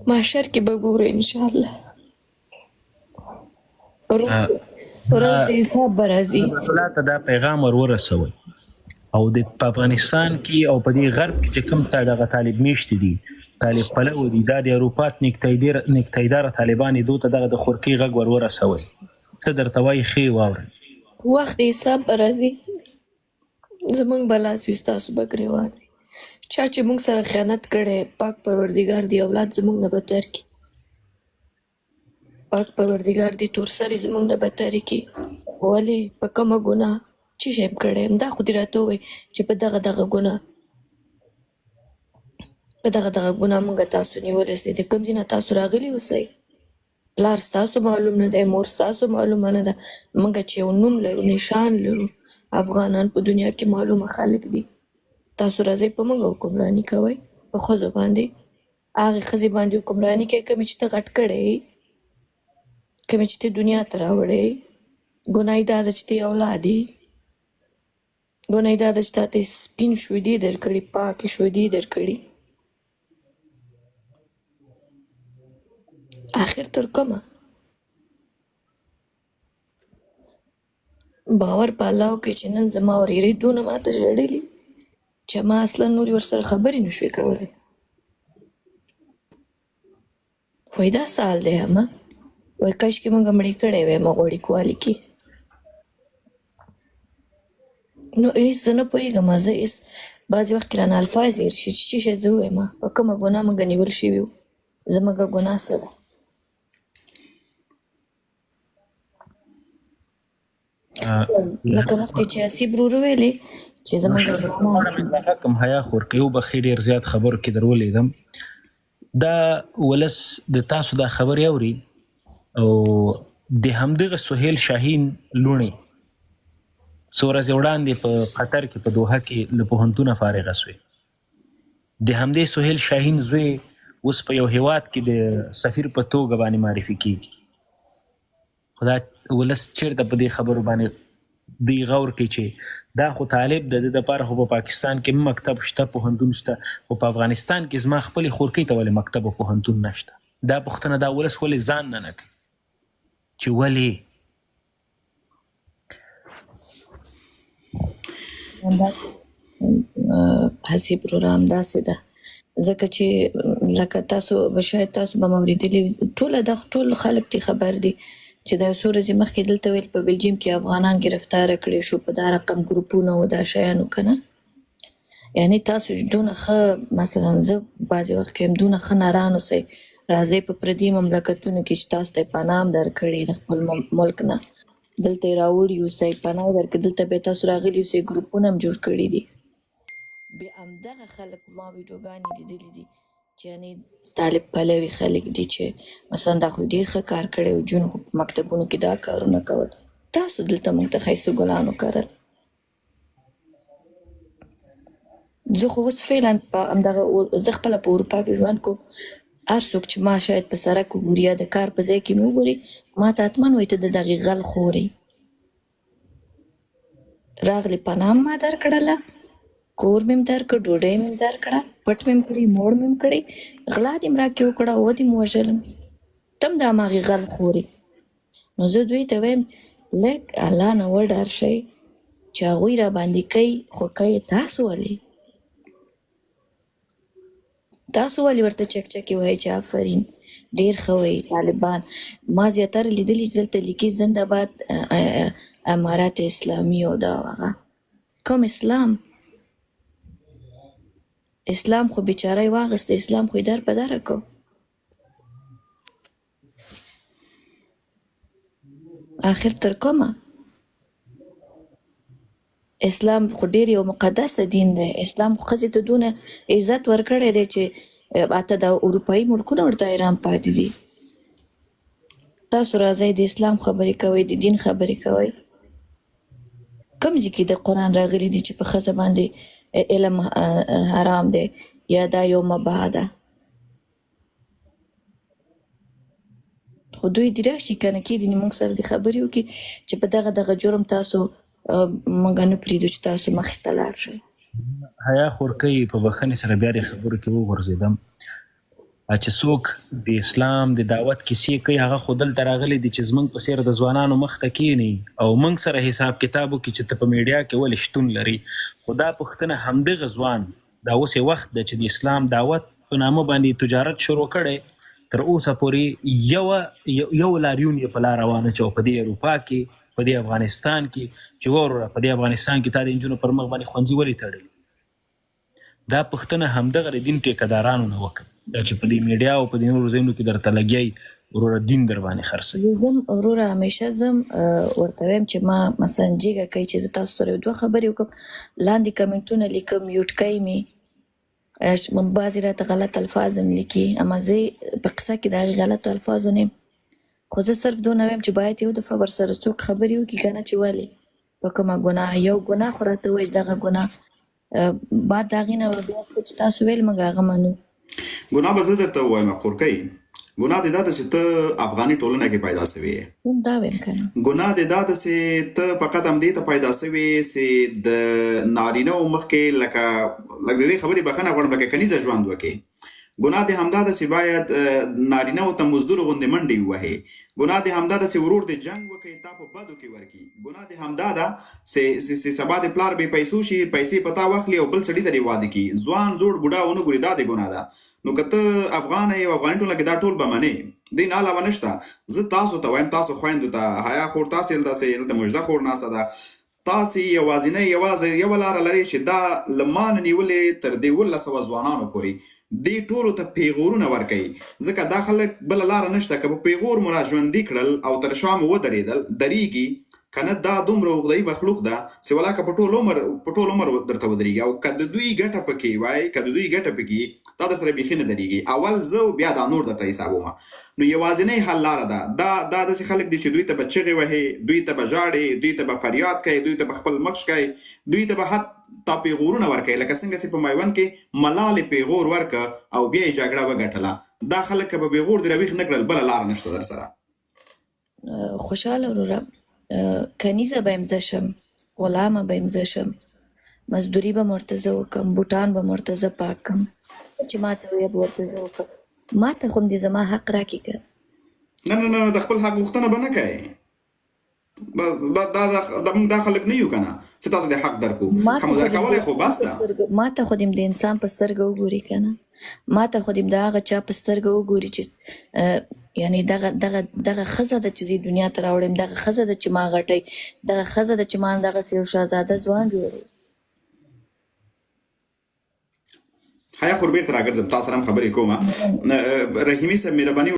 محشر کې به ګورو ان شاء الله. ورځ ورځ د حساب به راځي. الله ته دا پیغام ور ورسوي او د په افغانستان کې او په دې غرب کې چې کوم تا دغه طالب میشت دي، طالب پلو دي، دا د اروپا نیکتایدار طالبان دي، ته دغه د خورکۍ غږ ور ورسوي. څه درته وایي ښه یې واورئ. وخت د حساب به راځي، زمونږ به لاس وي، ستاسو به ګریوان وي. چا چې موږ سره خیانت کړی، پاک پروردګار دی اولاد زمونږ نه بدتر کړي، پاک پروردګار دی تور سرې زمونږ نه بدتر کړي. ولې په کومه ګناه چې شی یم کړی؟ دا خو دې راته ووایي چې په دغه دغه ګناه، په دغه دغه ګناه مونږ تاسو نیولی سئ، د کوم ځای نه تاسو راغلي اوسئ؟ پلار ستاسو معلوم نه دی، مور ستاسو معلومه نه ده. موږ چې یو نوم لرو، نشان لرو، افغانان په دنیا کې معلومه خلک دي، تاسو راځئ په موږ حکمراني کوئ، په ښځو باندې، هغې ښځې باندې حکمراني کوي کومې چې ته غټ کړی، کومې چې ته دنیا ته راوړی. ګناه یې دا ده چې ته یې اولاد یې، ګناه یې دا ده چې تاته یې سپین شودې درکړي، پاکې شودې درکړي. اخر تر کومه باور په الله وکړئ چې نن زما ورېرې دونه ماته ژړلي چې ما اصلا نورې ورسره خبرې نه شوې کولی. وایي دا څه حال دی همه؟ وایي کاشکې موږ مړې کړی وای ما غوړیکوالي کې. نو هېڅ زه نه پوهېږم، زه هېڅ بعضې وخت کې رانه الفاظ هېر شي چې څه شی زه ووایم، په کومه ګناه موږ نیول شوي وو، زموږ ګناه څه ده؟ لکه مخکې چې حسیب ورور ویلې چې زموږ ځوانان کوم حیا خورکۍ وبخښي، ډېر زیات خبرو کې در ولېږم. دا ولس د تاسو دا خبرې اوري او د همدغه سهیل شاهین لوڼې څو ورځې وړاندې په قطر کې په دوحه کې له پوهنتونه فارغه سوې. د همدې سهیل شاهین زوی اوس په یو هیواد کې د سفیر په توګه باندې معرفي کیږي. خو دا ولس چیرته په دې خبرو باندې دی غور کوي چې دا خو طالب د ده دپاره خو په پاکستان کې مکتب شته، پوهنتون شته، خو په افغانستان کې زما خپلې خورکۍ ته ولې مکتب او پوهنتون نشته؟ دا پوښتنه دا ولس ولې ځان نه نه کوي چې ولې؟ همداسې حسیب وروره، همداسې ده، ځکه چې لکه تاسو به شاید تاسو به اورېدلي، ټوله دا ټول خلک دې خبر دي چې دا څو ورځې مخکې دلته ویل په بلجیم کې افغانان ګرفتار کړي شو په دا رقم ګروپونو او دا شیانو که نه. یعنی تاسو دونه ښه، مثلا زه بعضې وخت کې دونه ښه نران اوسئ، راځئ په پردي مملکتونو کې چې تاسو ته یې پناه هم درکړې د خپل ملک نه، دلته یې راوړي اوسئ، پناه یې درکړې، دلته بیا تاسو راغلي اوسئ، ګروپونه هم جوړ کړي دي. بیا همدغه خلک ما ویډیوګانې لیدلې دي چې یعنی طالب پلوي خلک دي چې مثلا دا خو ډېر ښه کار کړی او جون خو په مکتبونو کې دا کارونه کول، تاسو دلته موږ ته ښایسته ګلان وکرل. زه خو اوس فعلا په همدغه زه خپله په اروپا کې ژوند کوم، هر څوک چې ما شاید په سړک وګوري یا د کار په ځای کې مې وګوري، ما ته حتما وایي ته د دغې غل خور یې، راغلې پناه ما درکړله، کور مې درکړ، ډوډۍ مې درکړه، پټ مې کړې، موړ مې کړې، غلا دې راکې وکړه، ودې مې وژلم، ته هم د هماغې غل خور یې. نو زه دوی ته وایم لږ الله نه وډار شئ چې هغوی را باندې کوي، خو کوي تاسو ولې؟ تاسو ولې ورته چکچکې وایئ چې آفرین ډېر ښه وایي طالبان؟ ما زیاتره لیدلي چې دلته لیکي زنده باد امارات اسلامي او دا هغه. کوم اسلام؟ اسلام خو بیچاره یې واخیسته، اسلام خو یې در په دره کو. آخر تر کومه؟ اسلام خو ډیر یو مقدس دین دی، اسلام خو ښځې ته دونه عزت ورکړی دی چې حتی د اروپایي ملکونه ورته حیران پاتې دي. تاسو راځئ د اسلام خبرې کوئ، د دین خبرې کوئ، کوم ځای کې د قرآن راغلي دي چې په ښځه باندې علم حرام دی یا دا یو مباح ده؟ خو دوی دې راشي که نه کېدي موږ سره دې خبرې وکړي چې په دغه دغه جرم تاسو موږ نه پرېږدو چې تاسو مخې ته لاړ شئ. حیا خورکۍ په بخښنې سره بیا دې خبرو کې وغورځېدم. چې څوک د اسلام د دعوت کیسې کوي هغه خو دلته راغلي دي چې زمونږ په څیر د ځوانانو مخ ته کینی او مونږ سره حساب کتاب وکړي چې ته په میډیا کې ولې شتون لري. خو دا پوښتنه همدغه ځوان، دا اوس یې وخت دی چې د اسلام دعوت په نامه باندې تجارت شروع کړی، تر اوسه پورې یو یو لاریون یې په لاره وانه چاو په دې اروپا کې، په دې افغانستان کې چې وروره په دې افغانستان کې تا د نجونو پر مخ باندې ښوونځي ولې تړلي؟ دا پوښتنه همدغه د دین ټیکهدارانو نه وکړه، دا چې په دې میډیا او په دې نورو ځایونو کې درته لګیا یي وروره دین در باندې خرڅوي. زه ځم وروره، همیشه ځم ورته وایم چې ما مثلا جیګه کوي چې زه تاسو سره یو دوه خبرې وکړم، لاندې کمنټونه لیکم، میوټ کوي مې، بعضې راته غلط الفاظ هم لیکي، اما زه په قصه کې د هغې غلطو الفاظو نه یم، خو زه صرف دونه وایم چې باید یو دفعه ورسره څوک خبرې وکړي که نه، چې ولې په کومه ګناه، یو ګناه خو راته ووایي چې دغه ګناه بعد د هغې نه به بیا څه چې تاسو ویل موږ هغه منو. ګناه به زه درته ووایم خورکۍ، ګناه دې دا ده چې ته افغاني ټولنه کې پیدا سوې یې. هم دا وایم که نه. ګناه دې دا ده چې ته فقط همدې ته پیدا سوې یې چې د نارینه و مخکې لکه لکه د دې خبرې بخښنه غواړم لکه کنیزه ژوند وکړې. ګناه دې همدا ده چې باید نارینه و ته مزدور غوندې منډې ووهې. ګناه دې همدا ده چې ورور دې جنګ وکړي تا په بدو کې ورکړي. ګناه دې همدا ده چې چې سبا دې پلار بې پیسو شي پیسې په تا واخلي او بل سړي ته دې واده کړي. ځوان زوړ بوډا ونه ګوري دا دې ګناه ده. نو که ته افغان یې او افغاني ټولنه کې دا ټول به منې. دې نه علاوه نشته. زه تاسو ته وایم تاسو خویندو ته، حیا خور تاسې دلته سئ، دلته مژده خور ناسته ده، تاسې یوازینۍ یوازې یوه لاره لرئ چې دا له ما نه نیولې تر دې 1700 ځوانانو پورې دې ټولو ته پیغورونه ورکوي، ځکه دا خلک بله لاره نشته، که په پیغور مو را ژوندي کړل او تر شا مو ودرېدل درېږي، که نه دا دومره عقدهيي مخلوق ده چې ولاکه په ټول عمر په ټول عمر درته ودرېږي او که د دوی ګټه پکې وای، که د دوی ګټه پکې وي دا درسره بیخي نه درېږي، اول زه او بیا دا نور درته حسابوم. نو یوازینۍ حل لاره ده دا دا داسې خلک دي چې دوی ته به چغې وهې، دوی ته به ژاړې، دوی ته به فریاد کوې، دوی ته به خپل مخ ښکې، دوی ته به حتی پیغورونه ورکوې، لکه څنګه چې په میوند کې ملالې پیغور ورکړ او بیا یې جګړه وګټله. دا خلک که په پیغور دې راویښ نه کړل بله لاره نشته درسره. خوشحاله وروره، کنیزه به یم زه شم، غلامه به یم زه شم، مزدوري به ورته زه وکم، بوټان به ورته زه پاک کم، څه چې ماته وایي به ورته زه وکم، ماته خو هم دې زما حق راکړي که نه نه نه، د خپل حق غوښتنه به نه کوې. دا دا دا دا موږ دا خلک نه یو کنه چې تاته د حق درکو، که ماته مو خو دې د درکولی خو انسان بس په ده. سترګه، ماته خو دې د انسان په سترګه وګوري که نه، ماته خو دې د هغه چا په سترګه وګوري چې یعنی دغه دغه دغه ښځه ده چې زه یې دنیا ته راوړم، دغه ښځه ده چې ما غټوي، دغه ښځه ده چې ما دغسې یو شهزاده ځوان جوړوي. حیا خور بیرته راګرځم تا سره هم خبرې کوم. رحیمي صاحب مهرباني.